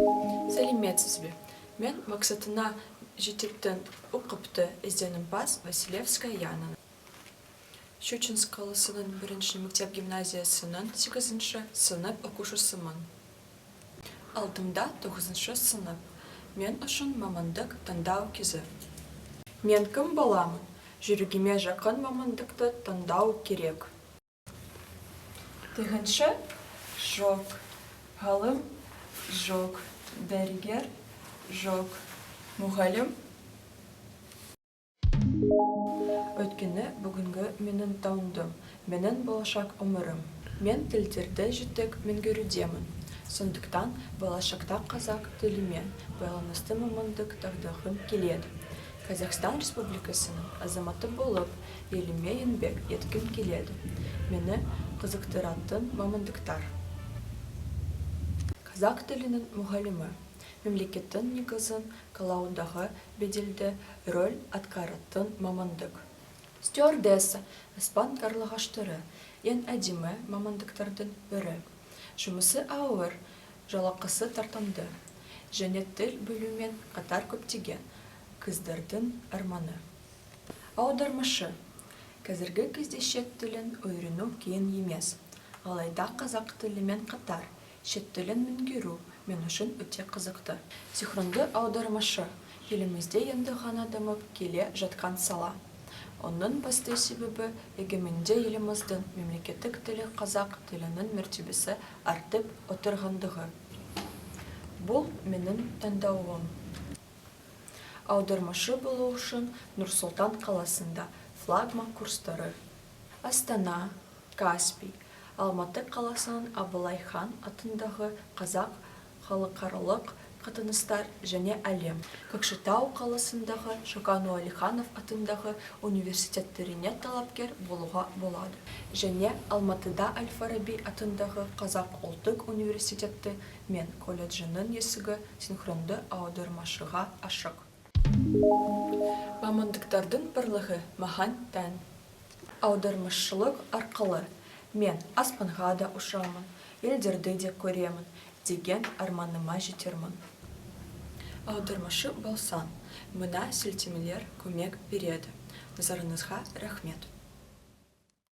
Сәлеметсіз бе! Мен мақсатына жететін ұқыпты ізденімпаз Василевская Яна. Щучинск қаласының бірінші мектеп-гимназиясының сегізінші сынып оқушысымын. Алдымда тоғызыншы сынып. Мен үшін мамандық таңдау кезі. Мен кім боламын? Жүрегіме жақын мамандықты таңдау керек. Тігінші? Жоқ. Ғалым? Жоқ. Дәрігер? Жоқ. Мұғалім? Өйткені бүгінгі менің таңдауым, менің болашақ өмірім. Мен тілдерді жетік меңгерудемін. Сондықтан болашақта қазақ тілімен байланысты мамандық таңдағым келеді. Қазақстан Республикасының азаматы болып, еліме еңбек еткім келеді. Мені қызықтыратын мамандықтар. Қазақ тілінің мұғалімі. Мемлекеттің негізін қалаудағы беделді рөл атқаратын мамандық. Стюардесса, аспан қарлығаштары, ең әдемі мамандықтардың бірі. Жұмысы ауыр, жалақысы тартымды. Және тіл білумен қатар көптеген қыздардың арманы. Аудармашы. Қазіргі кезде шет тілін үйрену қиын емес. Алайда қазақ тілімен қатар шет тілін меңгеру мен үшін өте қызықты. Синхронды аудармашы. Елімізде енді ғана дамып келе жатқан сала. Оның басты себебі егеменді еліміздің мемлекеттік тілі қазақ тілінің мәртебесі артып отырғандығы. Бұл менің таңдауым. Аудармашы болу үшін Нұр-Сұлтан қаласында флагман курстары, Астана, Каспий, Алматы қаласының Абылай хан атындағы Қазақ халықаралық қатынастар және әлем, Көкшетау қаласындағы Шоқан Уәлиханов атындағы университеттеріне талапкер болуға болады. Және Алматыда Әл-Фараби атындағы Қазақ ұлттық университеті мен колледжінің есігі синхронды аудармашыға ашық. Мамандықтардың барлығы маған тән. Аудармашылық арқылы мен аспанға да ұшамын, елдерді де көремін деген арманыма жетермін. Аудармашы болсаң, мына сілтемелер көмек береді. Назарыңызға рахмет.